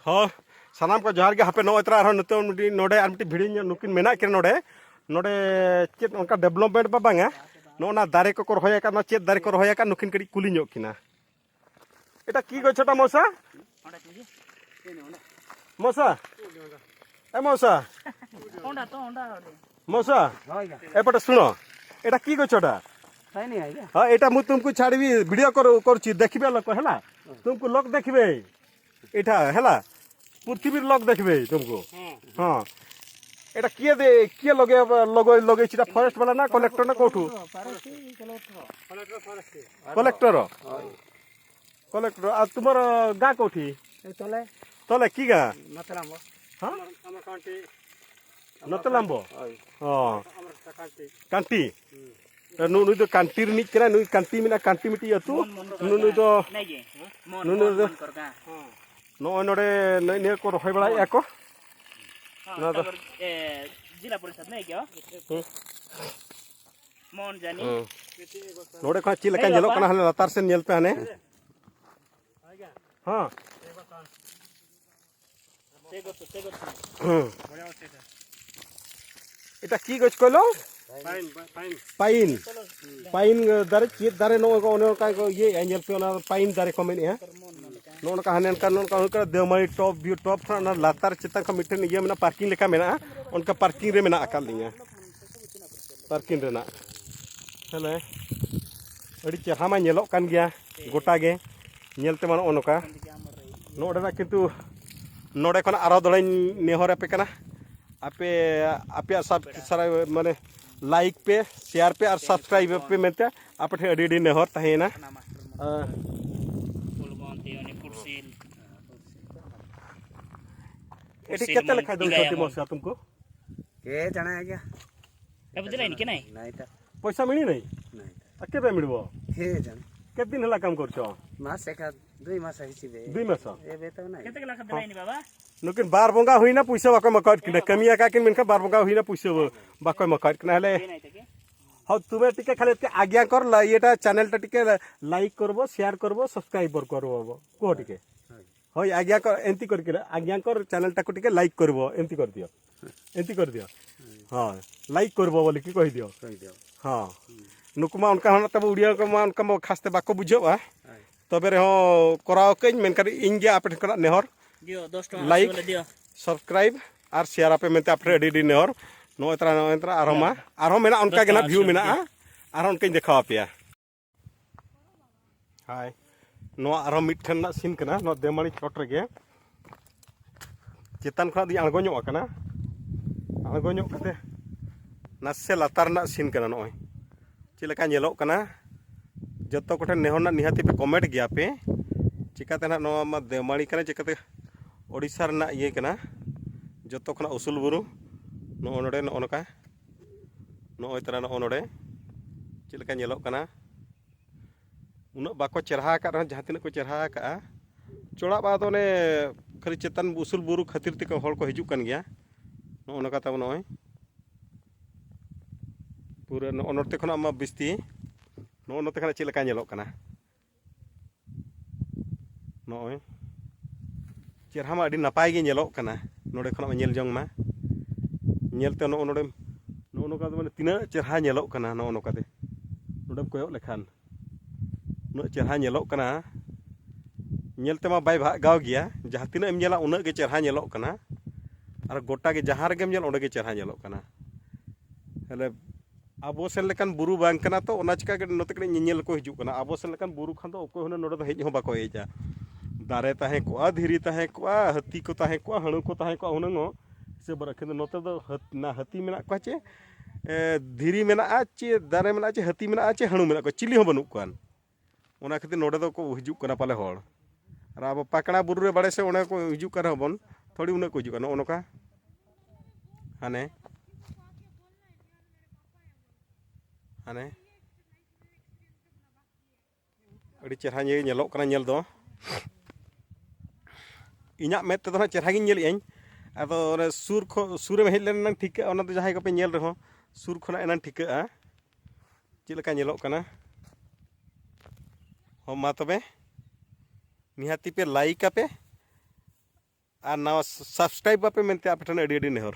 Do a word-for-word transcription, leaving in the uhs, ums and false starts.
ᱦᱚᱸ, ᱥᱟᱱᱟᱢ ᱠᱚ ᱡᱚᱦᱟᱨ ᱜᱮ᱾ ᱦᱟᱯᱮ ᱱᱚᱜᱼᱚᱭ ᱛᱚᱨᱟ ᱟᱨᱦᱚᱸ ᱱᱤᱛᱚᱜ ᱢᱤᱫᱴᱤᱡ ᱱᱚᱰᱮ ᱟᱨ ᱢᱤᱫᱴᱤᱡ ᱵᱷᱤᱲᱤᱧ ᱧᱚᱜ ᱱᱩᱠᱤᱱ ᱢᱮᱱᱟᱜ ᱠᱤᱱᱟ ᱱᱚᱰᱮ᱾ ᱱᱚᱰᱮ ᱪᱮᱫ ᱚᱱᱠᱟ ᱰᱮᱵᱷᱞᱚᱯᱢᱮᱱᱴ ᱢᱟ ᱵᱟᱝᱟ, ᱱᱚᱜᱼᱚ ᱱᱟ ᱫᱟᱨᱮ ᱠᱚᱠᱚ ᱨᱚᱦᱚᱭ ᱟᱠᱟᱫ, ᱱᱚᱣᱟ ᱪᱮᱫ ᱫᱟᱨᱮ ᱠᱚ ᱨᱚᱦᱚᱭ ᱟᱠᱟᱫ, ᱱᱩᱠᱤᱱ ᱠᱟᱹᱴᱤᱡ ᱠᱩᱞᱤ ᱧᱚᱜ ᱠᱤᱱᱟ᱾ ᱮᱴᱟ ᱠᱤ ᱜᱚᱪᱷᱚᱴᱟ ᱢᱚᱥᱟ? ᱢᱚᱥᱟ? ᱮ ᱢᱚᱥᱟ? ᱢᱚᱥᱟ? ᱦᱳᱭ ᱜᱟ। ଏପଟେ ଶୁଣ, ଏଇଟା କି ଗଛଟା? ଖାଇନି ଆଜ୍ଞା। ହଁ, ଏଇଟା ମୁଁ ତୁମକୁ ଛାଡ଼ିବି, ଭିଡ଼ିଓ କରୁ କରୁଛି, ଦେଖିବେ ଲୋକ ହେଲା। ତୁମକୁ ଲୋକ ଦେଖିବେ। ଏଇଟା ହେଲା, ପୃଥିବୀର ଲୋକ ଦେଖିବେ ତୁମକୁ। ହଁ। ଏଇଟା କିଏ ଦେ କିଏ ଲଗେଇ ଲଗେଇ ଲଗେଇଛି? ଏଇଟା ଫରେଷ୍ଟ ବାଲା ନା କଲେକ୍ଟର ନା କୋଉଠୁ? କଲେକ୍ଟର। କଲେକ୍ଟର। ଆଉ ତୁମର ଗାଁ କୋଉଠି? ଏ ତଲେ। ତଲେ କି ଗାଁ? ନତଲାମ୍ବ। ହଁ? ନତଲାମ୍ବ। ହଇ। ହଁ। କାଣ୍ଟି। ᱱᱩᱭ ᱫᱚ ᱠᱟᱱᱴᱤ ᱨᱤᱱᱤᱡ ᱠᱟᱱᱟᱭ, ᱱᱩᱭ ᱠᱟᱱᱴᱤ ᱢᱮᱱᱟᱜᱼᱟ, ᱠᱟᱱᱴᱤ ᱢᱤᱫᱴᱤᱡ ᱟᱹᱛᱩ᱾ ᱱᱩᱭ ᱫᱚ ᱱᱩᱭ ᱫᱚ ᱱᱚᱜᱼᱚᱭ ᱱᱚᱰᱮ ᱱᱮᱜᱼᱮ ᱱᱤᱭᱟᱹ ᱠᱚ ᱨᱚᱦᱚᱭ ᱵᱟᱲᱟᱭᱮᱫᱼᱟ ᱠᱚ᱾ ᱱᱚᱣᱟ ᱫᱚ ᱡᱤᱞᱟ ᱯᱚᱨᱤᱥᱚᱫ ᱱᱮ ᱜᱮ। ᱦᱩᱸ᱾ ᱢᱚᱱ ᱡᱟᱹᱱᱤ᱾ ᱦᱩᱸ᱾ ᱱᱚᱰᱮ ᱠᱷᱚᱱ ᱪᱮᱫ ᱞᱮᱠᱟ ᱧᱮᱞᱚᱜ ᱠᱟᱱᱟ, ᱦᱟᱱᱮ ᱞᱟᱛᱟᱨ ᱥᱮᱱ ᱧᱮᱞ ᱯᱮ ᱦᱟᱱᱮ᱾ ᱦᱮᱸ᱾ ᱦᱩᱸ᱾ ᱮᱴᱟ ᱠᱤ ᱜᱚᱪᱷ ᱠᱚᱭᱞᱚ? ᱯᱟᱭᱤᱱ, ᱯᱟᱭᱤᱱ᱾ ᱯᱟᱭᱤᱱ᱾ ᱯᱟᱭᱤᱱ ᱫᱟᱨᱮ, ᱪᱮᱫ ᱫᱟᱨᱮ ᱱᱚᱜᱼᱚᱭ ᱚᱱᱮ ᱚᱱᱠᱟ ᱠᱚ ᱤᱭᱟᱹᱭᱮᱫᱼᱟ, ᱧᱮᱞ ᱯᱮ, ᱚᱱᱟ ᱯᱟᱭᱤᱱ ᱫᱟᱨᱮ ᱠᱚ ᱢᱮᱱᱮᱫᱼᱟ᱾ ᱱᱚᱜᱼᱚ ᱱᱚᱝᱠᱟ ᱦᱟᱱᱮ ᱚᱱᱠᱟ, ᱱᱚᱜᱼᱚ ᱱᱚᱝᱠᱟ ᱦᱩᱭᱩᱜ ᱠᱟᱱᱟ ᱫᱮᱣᱢᱟᱹᱲᱤ ᱴᱚᱯ, ᱵᱷᱤᱭᱩ ᱴᱚᱯ ᱠᱷᱚᱱ ᱚᱱᱟ ᱞᱟᱛᱟᱨ ᱪᱮᱛᱟᱱ ᱠᱷᱚᱱ ᱢᱤᱫᱴᱮᱱ ᱤᱭᱟᱹ ᱢᱮᱱᱟᱜᱼᱟ, ᱯᱟᱨᱠᱤᱝ ᱞᱮᱠᱟ ᱢᱮᱱᱟᱜᱼᱟ, ᱚᱱᱠᱟ ᱯᱟᱨᱠᱤᱝ ᱨᱮ ᱢᱮᱱᱟᱜ ᱟᱠᱟᱫ ᱞᱤᱧᱟ᱾ ᱯᱟᱨᱠᱤᱝ ᱨᱮᱱᱟᱜ᱾ ᱛᱟᱦᱞᱮ ᱟᱹᱰᱤ ᱪᱮᱦᱨᱟ ᱢᱟ ᱧᱮᱞᱚᱜ ᱠᱟᱱ ᱜᱮᱭᱟ ᱜᱚᱴᱟ ᱜᱮ᱾ ᱧᱮᱞ ᱛᱮᱢᱟ ᱱᱚᱜᱼᱚ ᱱᱚᱝᱠᱟ᱾ ᱱᱚᱰᱮᱱᱟᱜ ᱠᱤᱱᱛᱩ ᱱᱚᱰᱮ ᱠᱷᱚᱱ ᱟᱨᱦᱚᱸ ᱫᱚᱲᱟᱧ ᱱᱮᱦᱚᱨ ᱟᱯᱮ ᱠᱟᱱᱟ᱾ ᱟᱯᱮ, ᱟᱯᱮᱭᱟᱜ ᱥᱟᱵ-, ᱥᱟᱨᱟ-, ᱢᱟᱱᱮ ᱞᱟᱭᱤᱠ ᱯᱮ, ᱥᱮᱭᱟᱨ ᱯᱮ ᱟᱨ ᱥᱟᱵᱥᱠᱨᱟᱭᱤᱵ ᱯᱮ ᱢᱮᱱᱛᱮ ᱟᱯᱮ ᱴᱷᱮᱱ ᱟᱹᱰᱤ ᱟᱹᱰᱤ ᱱᱮᱦᱚᱨ ᱛᱟᱦᱮᱸᱭᱮᱱᱟ᱾ ᱟᱨ ᱯᱷᱩᱞᱵᱚᱱᱛᱤ, ᱩᱱᱤ ᱯᱩᱨᱥᱤᱞ᱾ ଏଠି କେତେ ଲେଖା ଦେଉଛନ୍ତି ମଶା ତୁମକୁ? କେ ଜାଣେ ଆଜ୍ଞା। ଏ ବୁଝିଲା ନି କେ ନାଇଁ? ନାଇଁ ତ। ପଇସା ମିଳିନାହିଁ? ନାଇଁ ତ। ଆଉ କେବେ ମିଳିବ? କେ ଜାଣେ। କେତେ ଦିନ ହେଲା କାମ କରୁଛ? ମାସ ଏକା, ଦୁଇ ମାସ ହେଇଛି ବେ। ଦୁଇ ମାସ? ଏବେ ତ ନାଇଁ। କେତେ ଲେଖା ଦେଲାଇନି ବାବା? ᱱᱩᱠᱤᱱ ᱵᱟᱨ ᱵᱚᱸᱜᱟ ᱦᱩᱭᱱᱟ, ᱯᱩᱭᱥᱟᱹ ᱵᱟᱠᱚ ᱮᱢᱟ ᱠᱟᱣᱟᱫ ᱠᱤᱱᱟ᱾ ᱠᱟᱹᱢᱤ ᱟᱠᱟᱫ ᱠᱤᱱ, ᱢᱮᱱᱠᱷᱟᱱ ᱵᱟᱨ ᱵᱚᱸᱜᱟ ᱦᱩᱭᱱᱟ, ᱯᱩᱭᱥᱟᱹ ᱵᱟᱠᱚ ᱮᱢᱟ ᱠᱟᱣᱟᱫ ᱠᱤᱱᱟ᱾ ହେଲେ ହଉ, ତୁମେ ଟିକେ ଖାଲି ଟିକେ ଆଜ୍ଞା କର, ଲା-, ଇଏଟା ଚ୍ୟାନେଲଟା ଟିକେ ଲାଇକ୍ କରିବ, ସେୟାର କରିବ, ସବସ୍କ୍ରାଇବ୍ କରିବ। କୁହ ଟିକେ। ହଇ, ଆଜ୍ଞାଙ୍କର ଏମିତି କରିକି, ଆଜ୍ଞାଙ୍କର ଚ୍ୟାନେଲଟାକୁ ଟିକେ ଲାଇକ୍ କରିବ, ଏମିତି କରିଦିଅ, ଏମିତି କରିଦିଅ। ହଁ, ଲାଇକ୍ କରିବ ବୋଲିକି କହିଦିଅ। କହିଦିଅ। ହଁ, ନୁକୁମା ᱚᱱᱠᱟ ᱦᱚᱸ ᱛᱟᱵᱚ ᱩᱲᱤᱭᱟ ᱠᱚᱢᱟ ᱚᱱᱠᱟ ᱢᱟ ᱠᱷᱟᱥ ᱛᱮ ᱵᱟᱠᱚ ᱵᱩᱡᱷᱟᱹᱣᱟ᱾ ᱦᱳᱭ᱾ ᱛᱚᱵᱮ ᱨᱮᱦᱚᱸ ᱠᱚᱨᱟᱣ ᱠᱟᱹᱧ, ᱢᱮᱱᱠᱷᱟᱱ ᱤᱧ ᱜᱮ ᱟᱯᱮ ᱴᱷᱮᱱ ᱠᱷᱚᱱᱟᱜ ᱱᱮᱦᱚᱨ, ᱫᱤᱭᱚ, ᱫᱚᱥ ᱴᱟᱠᱟ ᱞᱟᱭᱤᱠ, ᱟᱥᱚᱞᱮ ᱫᱤᱭᱚ᱾ ᱥᱟᱵᱥᱠᱨᱟᱭᱤᱵ ᱟᱨ ᱥᱮᱭᱟᱨ ᱟᱯᱮ ᱢᱮᱱᱛᱮ ᱟᱯᱮ ᱴᱷᱮᱱ ᱟᱹᱰᱤ ᱟᱹᱰᱤ ᱱᱮᱦᱚᱨ᱾ ᱱᱚᱜᱼᱚᱭ ᱛᱟᱨᱟ, ᱱᱚᱜᱼᱚᱭ ᱛᱟᱨᱟ ᱟᱨᱦᱚᱸ ᱢᱟ, ᱟᱨᱦᱚᱸ ᱢᱮᱱᱟᱜᱼᱟ, ᱚᱱᱠᱟ ᱜᱮ ᱱᱟᱦᱟᱜ ᱵᱷᱤᱭᱩ ᱢᱮᱱᱟᱜᱼᱟ, ᱟᱨᱦᱚᱸ ᱚᱱᱠᱟᱧ ᱫᱮᱠᱷᱟᱣ ᱟᱯᱮᱭᱟ᱾ ᱦᱟᱭ, ᱱᱚᱣᱟ ᱟᱨᱦᱚᱸ ᱢᱤᱫ ᱴᱷᱮᱱ ᱨᱮᱱᱟᱜ ᱥᱤᱱ ᱠᱟᱱᱟ, ᱱᱚᱣᱟ ᱫᱮᱣᱢᱟᱲᱤ ᱪᱚᱴ ᱨᱮᱜᱮ᱾ ᱪᱮᱛᱟᱱ ᱠᱷᱚᱱᱟᱜ ᱫᱚᱧ ᱟᱬᱜᱚ ᱧᱚᱜ ᱟᱠᱟᱱᱟ, ᱟᱬᱜᱚ ᱧᱚᱜ ᱠᱟᱛᱮ ᱱᱟᱥᱮ ᱞᱟᱛᱟᱨ ᱨᱮᱱᱟᱜ ᱥᱤᱱ ᱠᱟᱱᱟ᱾ ᱱᱚᱜᱼᱚᱭ ᱪᱮᱫ ᱞᱮᱠᱟ ᱧᱮᱞᱚᱜ ᱠᱟᱱᱟ, ᱡᱚᱛᱚ ᱠᱚᱴᱷᱮᱱ ᱱᱮᱦᱚᱨ ᱨᱮᱱᱟᱜ ᱱᱤᱦᱟᱹᱛᱤ ᱯᱮ ᱠᱚᱢᱮᱱᱴ ᱜᱮᱭᱟ ᱯᱮ᱾ ᱪᱤᱠᱟᱹᱛᱮ ᱱᱟᱦᱟᱜ ᱱᱚᱣᱟ ᱢᱟ ᱫᱮᱣᱢᱟᱲᱤ ᱠᱟᱱᱟ, ᱪᱤᱠᱟᱹᱛᱮ ᱳᱰᱤᱥᱟ ᱨᱮᱱᱟᱜ ᱤᱭᱟᱹ ᱠᱟᱱᱟ, ᱡᱚᱛᱚ ᱠᱷᱚᱱᱟᱜ ᱩᱥᱩᱞ ᱵᱩᱨᱩ ᱱᱚᱜᱼᱚ ᱱᱚᱰᱮ, ᱱᱚᱜᱼᱚ ᱱᱚᱝᱠᱟ, ᱱᱚᱜᱼᱚᱭ ᱛᱟᱨᱟ ᱱᱚᱜᱼᱚ ᱱᱚᱰᱮ ᱪᱮᱫ ᱞᱮᱠᱟ ᱧᱮᱞᱚᱜ ᱠᱟᱱᱟ᱾ ᱩᱱᱟᱹᱜ ᱵᱟᱠᱚ ᱪᱮᱨᱦᱟ ᱟᱠᱟᱫ ᱨᱮᱦᱚᱸ, ᱡᱟᱦᱟᱸ ᱛᱤᱱᱟᱹᱜ ᱠᱚ ᱪᱮᱨᱦᱟ ᱟᱠᱟᱫᱼᱟ, ᱪᱚᱲᱟᱜ ᱵᱟᱫ ᱚᱱᱮ ᱠᱷᱟᱹᱞᱤ ᱪᱮᱛᱟᱱ ᱩᱥᱩᱞ ᱵᱩᱨᱩ ᱠᱷᱟᱹᱛᱤᱨ ᱛᱮᱠᱚ ᱦᱚᱲ ᱠᱚ ᱦᱤᱡᱩᱜ ᱠᱟᱱ ᱜᱮᱭᱟ᱾ ᱱᱚᱜᱼᱚ ᱱᱚᱝᱠᱟ ᱛᱟᱵᱚ ᱱᱚᱜᱼᱚᱭ ᱯᱩᱨᱟᱹ ᱱᱚᱜᱼᱚ ᱱᱚᱛᱮ ᱠᱷᱚᱱᱟᱜ ᱢᱟ ᱵᱤᱥᱛᱤ, ᱱᱚᱜᱼᱚ ᱱᱚᱛᱮ ᱠᱷᱚᱱᱟᱜ ᱪᱮᱫ ᱞᱮᱠᱟ ᱧᱮᱞᱚᱜ ᱠᱟᱱᱟ᱾ ᱱᱚᱜᱼᱚᱭ ᱪᱮᱨᱦᱟ ᱢᱟ ᱟᱹᱰᱤ ᱱᱟᱯᱟᱭ ᱜᱮ ᱧᱮᱞᱚᱜ ᱠᱟᱱᱟ᱾ ᱱᱚᱰᱮ ᱠᱷᱚᱱᱟᱜ ᱢᱟ ᱧᱮᱞ ᱡᱚᱝ ᱢᱟ, ᱧᱮᱞᱛᱮ ᱱᱚᱜᱼᱚ ᱱᱚᱰᱮ, ᱱᱚᱜᱼᱚ ᱱᱚᱝᱠᱟ ᱫᱚ ᱢᱟᱱᱮ ᱛᱤᱱᱟᱹᱜ ᱪᱮᱨᱦᱟ ᱧᱮᱞᱚᱜ ᱠᱟᱱᱟ᱾ ᱱᱚᱜᱼᱚ ᱱᱚᱝᱠᱟᱛᱮ ᱱᱚᱰᱮᱢ ᱠᱚᱭᱚᱜ ᱞᱮᱠᱷᱟᱱ ᱩᱱᱟᱹᱜ ᱪᱮᱨᱦᱟ ᱧᱮᱞᱚᱜ ᱠᱟᱱᱟ᱾ ᱧᱮᱞ ᱛᱮᱢᱟ ᱵᱟᱭ ᱵᱷᱟᱜᱟᱣ ᱜᱮᱭᱟ, ᱡᱟᱦᱟᱸ ᱛᱤᱱᱟᱹᱜ ᱮᱢ ᱧᱮᱞᱟ ᱩᱱᱟᱹᱜ ᱜᱮ ᱪᱮᱨᱦᱟ ᱧᱮᱞᱚᱜ ᱠᱟᱱᱟ᱾ ᱟᱨ ᱜᱚᱴᱟ ᱜᱮ ᱡᱟᱦᱟᱸ ᱨᱮᱜᱮᱢ ᱧᱮᱞ ᱚᱸᱰᱮ ᱜᱮ ᱪᱮᱨᱦᱟ ᱧᱮᱞᱚᱜ ᱠᱟᱱᱟ᱾ ᱛᱟᱦᱞᱮ ᱟᱵᱚ ᱥᱮᱱ ᱞᱮᱠᱟᱱ ᱵᱩᱨᱩ ᱵᱟᱝ ᱠᱟᱱᱟ ᱛᱚ, ᱚᱱᱟ ᱪᱤᱠᱟᱹ ᱜᱮ ᱱᱚᱛᱮ ᱠᱟᱹᱴᱤᱡ ᱧᱮᱧᱮᱞ ᱠᱚ ᱦᱤᱡᱩᱜ ᱠᱟᱱᱟ᱾ ᱟᱵᱚ ᱥᱮᱱ ᱞᱮᱠᱟᱱ ᱵᱩᱨᱩ ᱠᱷᱟᱱ ᱫᱚ ᱚᱠᱚᱭ ᱦᱩᱱᱟᱹᱝ ᱱᱚᱰᱮ ᱫᱚ ᱦᱮᱡ ᱦᱚᱸ ᱵᱟᱠᱚ ᱦᱮᱡᱼᱟ᱾ ᱫᱟᱨᱮ ᱛᱟᱦᱮᱸ ᱠᱚᱜᱼᱟ, ᱫᱷᱤᱨᱤ ᱛᱟᱦᱮᱸ ᱠᱚᱜᱼᱟ, ᱦᱟᱹᱛᱤ ᱠᱚ ᱛᱟᱦᱮᱸ ᱠᱚᱜᱼᱟ, ᱦᱩᱱᱟᱹᱝ ᱦᱚᱸ ᱥᱮ ᱵᱟᱨ-, ᱠᱤᱱᱛᱩ ᱱᱚᱛᱮ ᱫᱚ ᱦᱟᱹᱛ-, ᱱᱟ ᱦᱟᱹᱛᱤ ᱢᱮᱱᱟᱜ ᱠᱚᱣᱟ ᱪᱮ, ᱮ, ᱫᱷᱤᱨᱤ ᱢᱮᱱᱟᱜᱼᱟ ᱪᱮ, ᱫᱟᱨᱮ ᱢᱮᱱᱟᱜᱼᱟ ᱪᱮ, ᱦᱟᱹᱛᱤ ᱢᱮᱱᱟᱜᱼᱟ ᱪᱮ, ᱦᱟᱹᱬᱩ ᱢᱮᱱᱟᱜ ᱠᱚᱣᱟ, ᱪᱤᱞᱤ ᱦᱚᱸ ᱵᱟᱹᱱᱩᱜ ᱠᱚᱣᱟ᱾ ᱚᱱᱟ ᱠᱷᱟᱹᱛᱤᱨ ᱱᱚᱰᱮ ᱫᱚᱠᱚ ᱦᱤᱡᱩᱜ ᱠᱟᱱᱟ ᱯᱟᱞᱮ ᱦᱚᱲ᱾ ᱟᱨ ᱟᱵᱚ ᱯᱟᱠᱲᱟ ᱵᱩᱨᱩ ᱨᱮ ᱵᱟᱲᱮ ᱥᱮ ᱚᱸᱰᱮ ᱠᱚ ᱦᱤᱡᱩᱜ ᱠᱟᱱ ᱨᱮᱦᱚᱸ ᱵᱚᱱ, ᱛᱷᱚᱲᱤ ᱩᱱᱟᱹᱜ ᱠᱚ ᱦᱤᱡᱩᱜ ᱠᱟᱱᱟ᱾ ᱱᱚᱜᱼᱚ ᱱᱚᱝᱠᱟ ᱦᱟᱱᱮ, ᱦᱟᱱᱮ ᱟᱹᱰᱤ ᱪᱮᱦᱨᱟ ᱧᱮ-, ᱧᱮᱞᱚᱜ ᱠᱟᱱᱟ ᱧᱮᱞ ᱫᱚ᱾ ᱤᱧᱟᱹᱜ ᱢᱮᱫ ᱛᱮᱫᱚ ᱦᱟᱸᱜ ᱪᱮᱦᱨᱟ ᱜᱤᱧ ᱧᱮᱞᱮᱜᱼᱟᱹᱧ᱾ ᱟᱫᱚ ᱚᱱᱮ ᱥᱩᱨ ᱠᱷᱚ-, ᱥᱩᱨᱮᱢ ᱦᱮᱡ ᱞᱮᱱ ᱮᱱᱟᱝ ᱴᱷᱤᱠᱟᱹᱜᱼᱟ, ᱚᱱᱟ ᱫᱚ ᱡᱟᱦᱟᱸᱭ ᱠᱚᱯᱮ ᱧᱮᱞ ᱨᱮᱦᱚᱸ ᱥᱩᱨ ᱠᱷᱚᱱᱟᱜ ᱮᱱᱟᱝ ᱴᱷᱤᱠᱟᱹᱜᱼᱟ ᱪᱮᱫ ᱞᱮᱠᱟ ᱧᱮᱞᱚᱜ ᱠᱟᱱᱟ᱾ ᱦᱚᱸ, ᱢᱟ ᱛᱚᱵᱮ ᱱᱤᱦᱟᱹᱛᱤ ᱯᱮ ᱞᱟᱭᱤᱠ ᱟᱯᱮ᱾ ᱟᱨ ᱱᱟᱣᱟ subscribe ᱟᱯᱮ ᱢᱮᱱᱛᱮ ᱟᱯᱮ ᱴᱷᱮᱱ ᱟᱹᱰᱤ ᱟᱹᱰᱤ ᱱᱮᱦᱚᱨ᱾